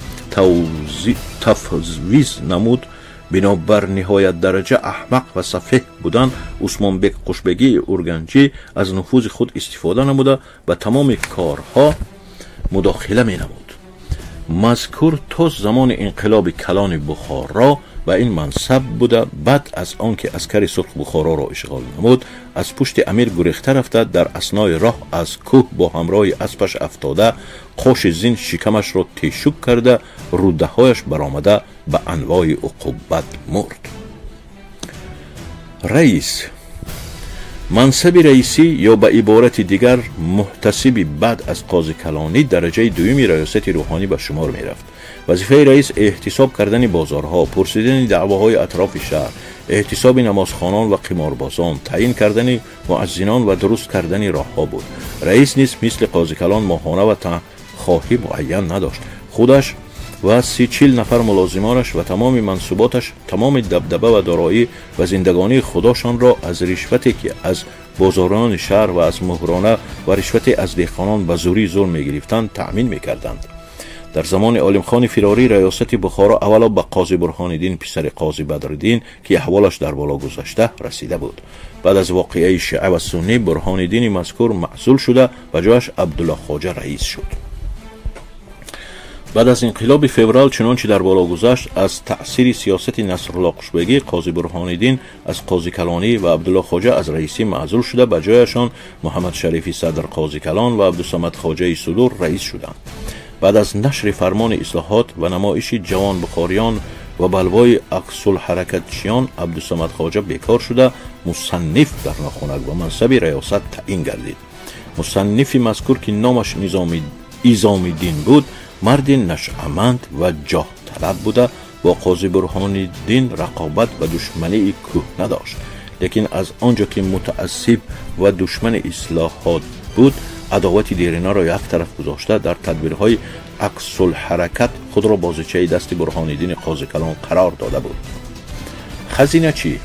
тафвиз намуд. Бинобар ниҳоят дараҷа аҳмақ ва сафеҳ будан, Усмонбек Қушбегии Урганҷӣ аз нуфузи худ истифода намуда, ба тамоми корҳо мудохила менамуд. Мазкур то замони инқилоби калони Бухоро ба ин мансаб буда, баъд аз он ки аскари сурх Бухороро ишғол намуд, аз пушти амир гурехта рафта, дар аснои роҳ аз кӯҳ бо ҳамроҳи аспаш афтода, қоши зин шикамашро тешук карда, рӯдаҳояш баромада, ба анвои уқубат мурд. Раис. Мансаби раисӣ ё ба иборати дигар муҳтасиби баъд аз қозикалонӣ дараҷаи дуюми раёсати рӯҳонӣ ба шумор мерафт. Вазифаи раис эҳтисоб кардани бозорҳо, пурсидани даъвоҳои атрофи шаҳр, эҳтисоби намозхонон ва қиморбозон, таъин кардани муаззинон ва дуруст кардани роҳҳо буд. Раис низ мисли қозикалон моҳона ва танхоҳӣ муайян надошт. Худаш ва 30-40 нафар мулозимонаш ва тамоми мансуботаш тамоми дабдаба ва дороӣ ва зиндагонии худошонро аз ришвате ки аз бозорони шаҳр ва аз муҳрона ва ришвате аз деҳқонон ба зӯрӣ зулм мегирифтанд таъмин мекарданд. Дар замони Олимхони фирорӣ раёсати Бухоро аввало ба қози Бурҳониддин писари қози Бадриддин, ки аҳволаш дар боло гузашта, расида буд. Баъд аз воқеаи шиа ва суннӣ Бурҳониддини мазкур маъзул шуда, ба ҷояш Абдулло Хоҷа раис шуд. Баъд аз инқилоби феврал, чунончи дар боло гузашт, аз таъсири сиёсати Насрулло Қушбегӣ қози Бурҳониддин аз қозикалонӣ ва Абдулло Хоҷа аз раисӣ маъзул шуда, ба ҷояшон Муҳаммад Шарифи Садр қозикалон ва Абдусамад Хоҷаи Судур раис шуданд. Баъд аз нашри фармони ислоҳот ва намоиши ҷавонбухориён ва балвои аксулҳаракатчиён Абдусамад Хоҷа бекор шуда, мусанниф дар нохунак ба мансаби раёсат таъин гардид. Мусаннифи мазкур, ки номаш Изомиддин буд, марди нашъаманд ва ҷоҳталаб буда, бо қози Бурҳониддин рақобат ва душмании кӯҳ надошт. Лекин аз он ҷо ки мутаассиб ва душмани ислоҳот буд, адовати деринаро як тараф гузошта, дар тадбирҳои аксулҳаракат худро бозичаи дасти Бурҳониддини Қозикалон қарор дода буд. Хазиначӣ.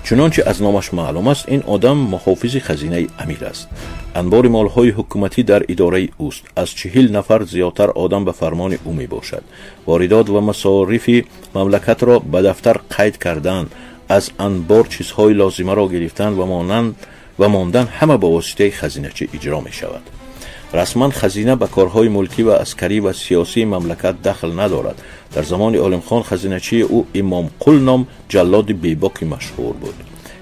Чунончи аз номаш маълум аст, ин одам муҳофизи хазинаи амир аст. Анбори молҳои ҳукуматӣ дар идораи ӯст. Аз 40 нафар зиёдтар одам ба фармони ӯ мебошад. Воридот ва масорифи мамлакатро ба дафтар қайд кардан, аз анбор чизҳои лозимаро гирифтан ва мондан ҳама ба воситаи хазиначӣ иҷро мешавад. Расман хазина ба корҳои мулкӣ ва аскарӣ ва сиёсии мамлакат дахл надорад. Дар замони Олимхон хазиначии ӯ Имомқул ном ҷаллоди бебоки машҳур буд.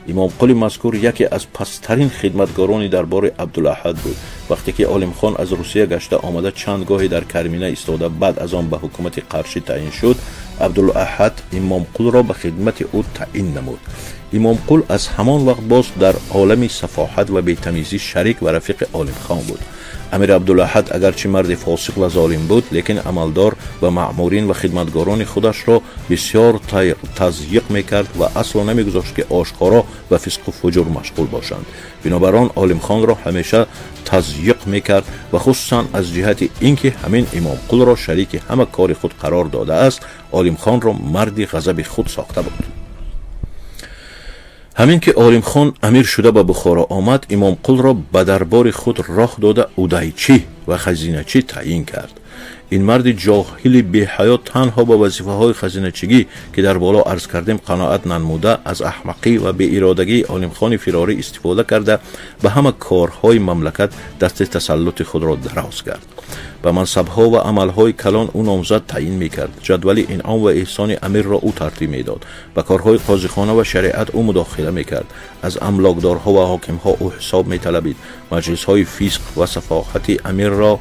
Имомқули мазкур яке аз пасттарин хидматгорони дарбори Абдулаҳад буд. Вақте ки Олимхон аз Русия гашта омада чанд гоҳе дар Кармина истода баъд аз он ба ҳукумати Қаршӣ таъин шуд, Абдулаҳад Имомқулро ба хидмати ӯ таъин намуд. Имомқул аз ҳамон вақт боз дар олами сафоҳат ва бетамизӣ шарик ва рафиқи Олимхон буд. Амир Абдулаҳад агарчи марди фосиқ ва золим буд, лекин амалдор ва маъмурин ва хидматгорони худашро бисёр тазйиқ мекард ва асло намегузошт, ки ошкоро ба фисқу фуҷур машғул бошанд. Бинобар он Олимхонро ҳамеша тазйиқ мекард ва хусусан аз ҷиҳати ин ки ҳамин Имомқулро шарики ҳама кори худ қарор додааст, Олимхонро марди ғазаби худ сохта буд. Ҳамин ки Олимхон амир шуда ба Бухоро омад, Имомқулро ба дарбори худ роҳ дода удайчӣ ва хазиначӣ таъин кард. Ин марди ҷоҳили беҳаё танҳо ба вазифаҳои хазиначигӣ, ки дар боло арз кардем, қаноат нанмуда, аз аҳмақӣ ва беиродагии Олимхони фирорӣ истифода карда ба ҳама корҳои мамлакат дасти тасаллути худро дароз кард. Ба мансабҳо ва амалҳои калон ӯ номзад таъин мекард. Ҷадвали инъом ва эҳсони амирро ӯ тартиб медод. Ба корҳои қозихона ва шариат ӯ мудохила мекард. Аз амлокдорҳо ва ҳокимҳо ӯ ҳисоб металабид. Маҷлисҳои фисқ ва сафоҳати амирро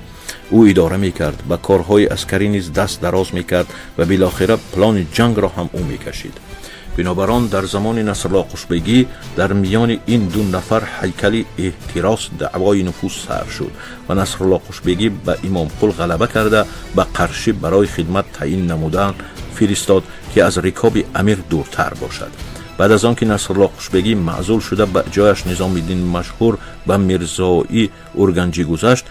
ӯ идора мекард. Ба корҳои аскарӣ низ даст дароз мекард ва билохира плони ҷангро ҳам ӯ мекашид. Бинобар он дар замони Насрулло Қушбегӣ дар миёни ин ду нафар ҳайкали эҳтирос даъвои нуфуз сар шуд ва Насрулло Қушбегӣ ба Имомқул ғалаба карда ба Қаршӣ барои хидмат таъин намудан фиристод, ки аз рикоби амир дуртар бошад. Баъд аз он ки Насрулло Қушбегӣ маъзул шуда ба ҷояш Низомиддин машҳур ба Мирзоӣ Урганҷӣ гузашт,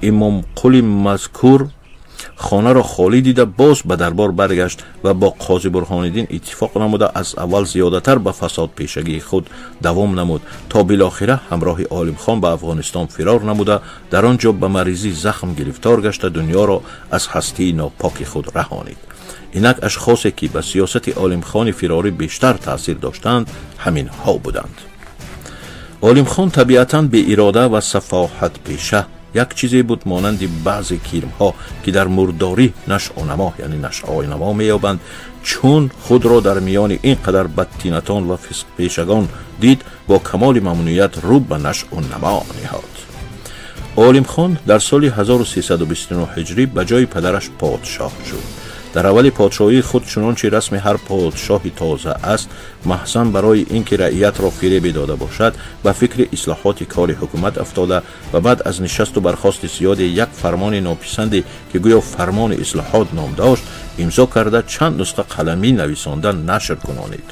Имомқули мазкур хонаро холӣ дида боз ба дарбор баргашт ва бо Қози Бурҳониддин иттифоқ намуда аз аввал зиёдатар ба фасодпешагии худ давом намуд, то билохира ҳамроҳи Олимхон ба Афғонистон фирор намуда дар он ҷо ба маризӣ захм гирифтор гашта дунёро аз ҳастии нопоки худ раҳонид. Инак ашхосе ки ба сиёсати Олимхони фирорӣ бештар таъсир доштанд, ҳаминҳо буданд. Олимхон табиатан беирода ва сафоҳатпеша як чизе буд монанди баъзе кирмҳо, ки дар мурдорӣ нашъунамо, яъне нашъонамо меёбанд. Чун худро дар миёни ин қадар бадтинатон ва фисқпешагон дид, бо камоли мамнуният рӯ ба нашъунамо ниҳод. Олимхон дар соли 1329 ҳиҷрӣ ба ҷои падараш подшоҳ шуд. Дар аввали подшоҳии худ, чунончи расми ҳар подшоҳи тоза аст, маҳзан барои ин ки раиятро фиребе дода бошад, ба фикри ислоҳоти кори ҳукумат афтода ва баъд аз нишасту бархости зиёде як фармони нописанде, ки гӯё фармони ислоҳот ном дошт, имзо карда чанд нусха қаламӣ нависонда нашр кунонид.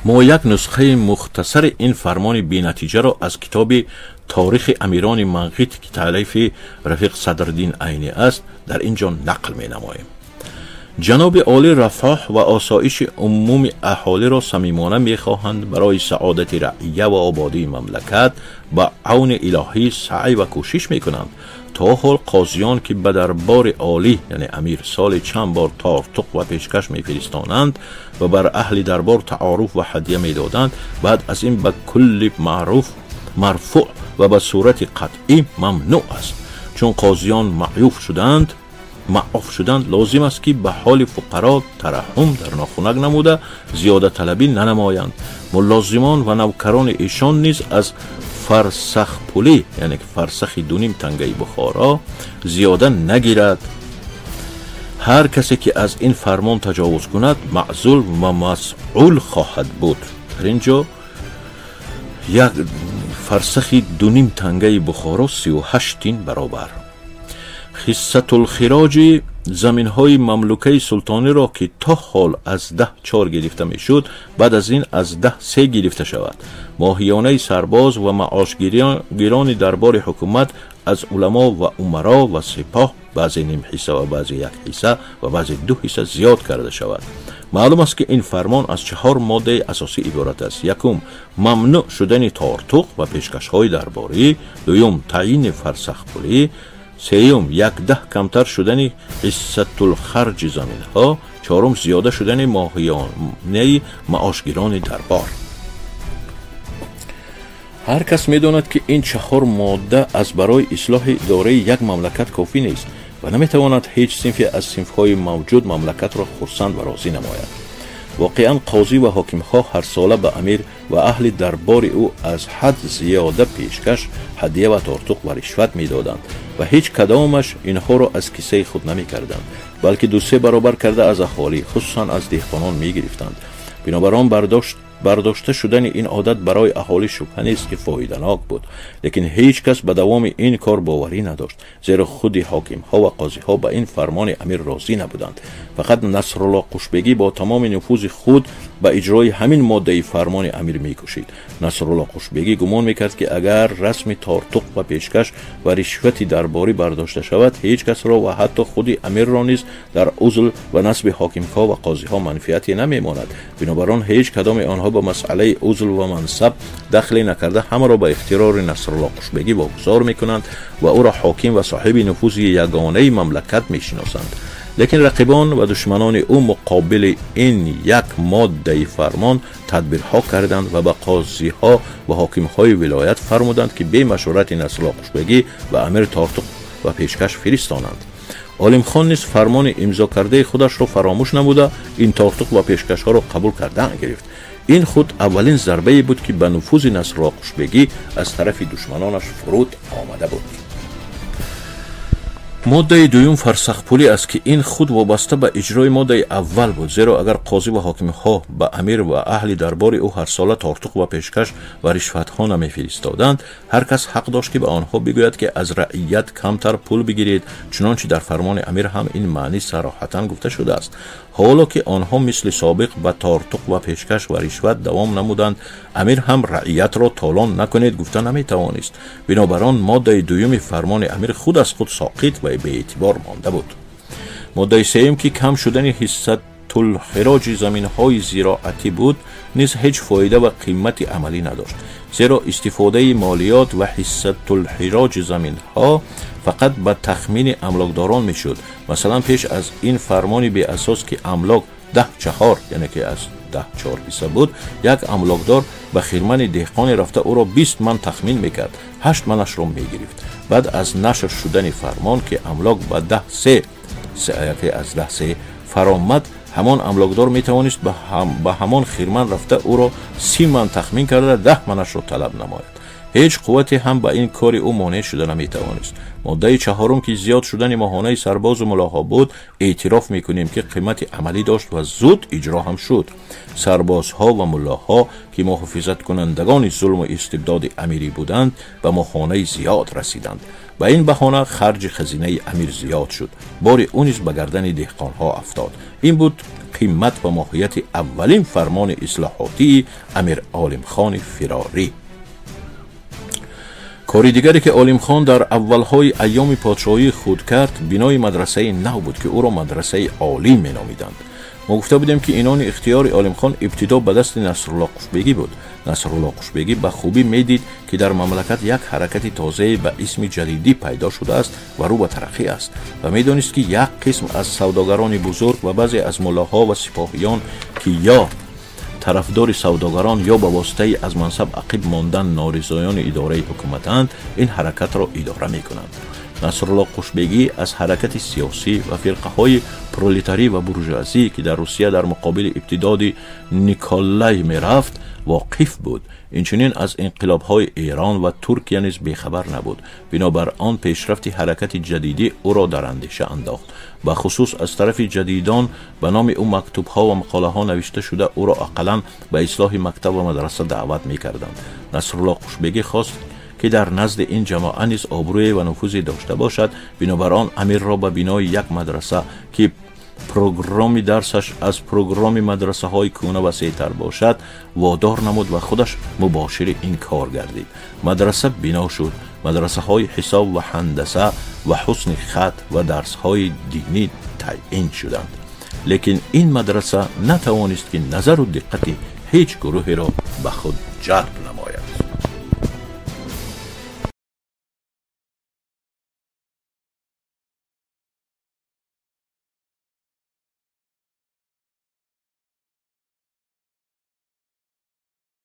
Мо як нусхаи мухтасари ин фармони бенатиҷаро аз китоби Торихи амирони Манғит, ки таълифи рафиқ Садриддин Айнӣ аст, дар ин ҷо нақл менамоем. Ҷаноби олӣ рафоҳ ва осоиши умуми аҳолиро самимона мехоҳанд. Барои саодати раъия ва ободии мамлакат ба авни илоҳӣ саъй ва кӯшиш мекунанд. То ҳол қозиён, ки ба дарбори олӣ, яъне амир, соли чанд бор тортуқ ва пешкаш мефиристонанд ва бар аҳли дарбор таъоруф ва ҳадя медоданд, баъд аз ин ба кулли маъруф марфӯъ ва ба сурати қатъӣ мамнӯъ аст. Чун қозиён маъоф шуданд, лозим аст, ки ба ҳоли фуқаро тараҳҳум дар нохунак намуда зиёдаталабӣ нанамоянд. Мулозимон ва навкарони эшон низ аз фарсахпулӣ, яъне фарсахи дуним тангаи Бухоро, зиёда нагирад. Ҳар касе ки аз ин фармон таҷовуз кунад, маъзул ва масъул хоҳад буд. Дар ин ҷо як фарсахи дуним тангаи Бухоро 38 тин баробар. Ҳиссатулхироҷи заминҳои мамлукаи султониро, ки то ҳол аз 10 4 гирифта мешуд, баъд аз ин аз 10 3 гирифта шавад. Моҳиёнаи сарбоз ва маошгирони дарбори ҳукумат аз уламо ва умаро ва сипоҳ баъзе ним ҳисса ва баъзе як ҳисса ва баъзе ду ҳисса зиёд карда шавад. Маълум аст, ки ин фармон аз 4 моддаи асосӣ иборат аст. Якум, мамнӯъ шудани тортуқ ва пешкашҳои дарборӣ. Дуюм, таъйини фарсахпулӣ. Сеюм, 1/10 камтар шудани ҳиссатулхарҷи заминҳо. Чорум, зиёда шудани моҳиёнаи маошгирони дарбор. Ҳар кас медонад, ки ин 4 модда аз барои ислоҳи идораи як мамлакат кофӣ нест ва наметавонад ҳеҷ синфе аз синфҳои мавҷуд мамлакатро хурсанд ва розӣ намояд. Воқеан қозӣ ва ҳокимҳо ҳарсола ба амир ва аҳли дарбори ӯ аз ҳад зиёда пешкаш, ҳадия ва тортуқ ва ришват медоданд ва ҳеҷ кадомаш инҳоро аз кисаи худ намекарданд, балки 2-3 баробар карда аз аҳолӣ, хусусан аз деҳқонон мегирифтанд. Бинобар он бардошта шудани ин одат барои аҳолӣ шубҳа нест, ки фоиданок буд, лекин ҳеҷ кас ба давоми ин кор боварӣ надошт, зеро худи ҳокимҳо ва қозиҳо ба ин фармони амир розӣ набуданд. Фақат Насрулло Қушбегӣ бо тамоми нуфузи худ ба иҷрои ҳамин моддаи фармони амир мекӯшид. Насрулло Қушбегӣ гумон мекард, ки агар расми тортуқ ва пешкаш ва ришвати дарборӣ бардошта шавад, ҳеҷ касро ва ҳатто худи амирро низ дар узл ва насби ҳокимҳо ва қозиҳо манфиате намемонад. Бинобар он ҳеҷ кадоми онҳо ба масъалаи узл ва мансаб дахле накарда ҳамаро ба ихтиёри Насрулло Қушбегӣ вогузор мекунанд ва ӯро ҳоким ва соҳиби нуфузи ягонаи мамлакат мешиносанд. Лекин рақибон ва душманони ӯ муқобили ин як моддаи фармон тадбирҳо карданд ва ба қозиҳо ва ҳокимҳои вилоят фармуданд, ки бе машварати Насрулло Қушбегӣ ба амир тортуқ ва пешкаш фиристонанд. Олимхон низ фармони имзо кардаи худашро фаромӯш намуда ин тортуқ ва пешкашҳоро қабул кардан гирифт. Ин худ аввалин зарбае буд, ки ба нуфузи Насрулло Қушбегӣ аз тарафи душманонаш фуруд омада буд. Моддаи дуюм фарсахпулӣ аст, ки ин худ вобаста ба иҷрои моддаи аввал буд, зеро агар қозӣ ва ҳокимҳо ба амир ва аҳли дарбори ӯ ҳарсола тортуқ ва пешкаш ва ришватҳо намефиристоданд, ҳар кас ҳақ дошт, ки ба онҳо бигӯяд, ки аз раият камтар пул бигиред, чунончи дар фармони амир ҳам ин маънӣ сароҳатан гуфта шудааст. Ҳоло ки онҳо мисли собиқ ба тортуқ ва пешкаш ва ришват давом намуданд, амир ҳам раиятро толон накунед гуфта наметавонист. Бинобар он моддаи дуюми фармони амир худ аз худ соқит ва беэътибор монда буд. Моддаи сеюм, ки кам шудани ҳиссатулхироҷи заминҳои зироатӣ буд, низ ҳеҷ фоида ва қимати амалӣ надошт, зеро истифодаи молиёт ва ҳиссатулхироҷи заминҳо фақат ба тахмини амлокдорон мешуд. Масалан, пеш аз ин фармони беасос, ки амлок 10/4, яъне ки аз 10/4 ҳисса буд, як амлокдор ба хирмани деҳқоне рафта ӯро 20 ман тахмин мекард, 8 манашро мегирифт. Баъд аз нашр шудани фармон, ки амлок ба 10/3, яке аз 10/3 фаромад, ҳамон амлокдор метавонист ба ҳамон хирман рафта ӯро 30 ман тахмин карда 10 манашро талаб намояд. Ҳеҷ қуввате ҳам ба ин кори ӯ монеъ шуда наметавонист. Моддаи чаҳорум, ки зиёд шудани моҳонаи сарбозу мулоҳо буд, эътироф мекунем, ки қимати амалӣ дошт ва зуд иҷро ҳам шуд. Сарбозҳо ва муллоҳо, ки муҳофизаткунандагони зулму истибдоди амирӣ буданд, ба моҳонаи зиёд расиданд. Ба ин баҳона харҷи хазинаи амир зиёд шуд. Бори ӯ низ ба гардани деҳқонҳо афтод. Ин буд қимат ва моҳияти аввалин фармони ислоҳотии Амир Олимхони фирорӣ. Кори дигаре, ки Олимхон дар аввалҳои айёми подшоҳии худ кард, бинои мадрасаи нав буд, ки ӯро мадрасаи олӣ меномиданд. Мо гуфта будем, ки инони ихтиёри Олимхон ибтидо ба дасти Насрулло Қушбегӣ буд. Насрулло Қушбегӣ ба хубӣ медид, ки дар мамлакат як ҳаракати тозае ба исми ҷадидӣ пайдо шудааст ва рӯ ба тараққӣ аст ва медонист, ки як қисм аз савдогарони бузург ва баъзе аз муллоҳо ва сипоҳиён, ки ё тарафдори савдогарон ё ба воситаи аз мансаб ақиб мондан норизоёни идораи ҳукуматанд, ин ҳаракатро идора мекунанд. Насрулло Қушбегӣ аз ҳаракати сиёсӣ ва фирқаҳои пролетарӣ ва буржуазӣ, ки дар Русия дар муқобили ибтидоди Николай мерафт, воқиф буд. Инчунин аз инқилобҳои Эрон ва Туркия низ бехабар набуд. Бинобар он пешрафти ҳаракати ҷадидӣ ӯро дар андеша андохт. Ба хусус аз тарафи ҷадидон ба номи ӯ мактубҳо ва мақолаҳо навишта шуда ӯро ақаллан ба ислоҳи мактаб ва мадраса даъват мекарданд. Насрулло Қушбегӣ хост, ки дар назди ин ҷамоа низ обрӯе ва нуфузе дошта бошад. Бинобар он амирро ба бинои як мадраса, ки программи дарсаш аз программи мадрасаҳои кӯна васеътар бошад, водор намуд ва худаш мубошири ин кор гардид. Мадраса бино шуд. Мадрасаҳои ҳисоб ва ҳандаса ва ҳусни хат ва дарсҳои динӣ таъин шуданд. Лекин ин мадраса натавонист, ки назару диққати ҳеҷ гурӯҳеро ба худ ҷалб намояд.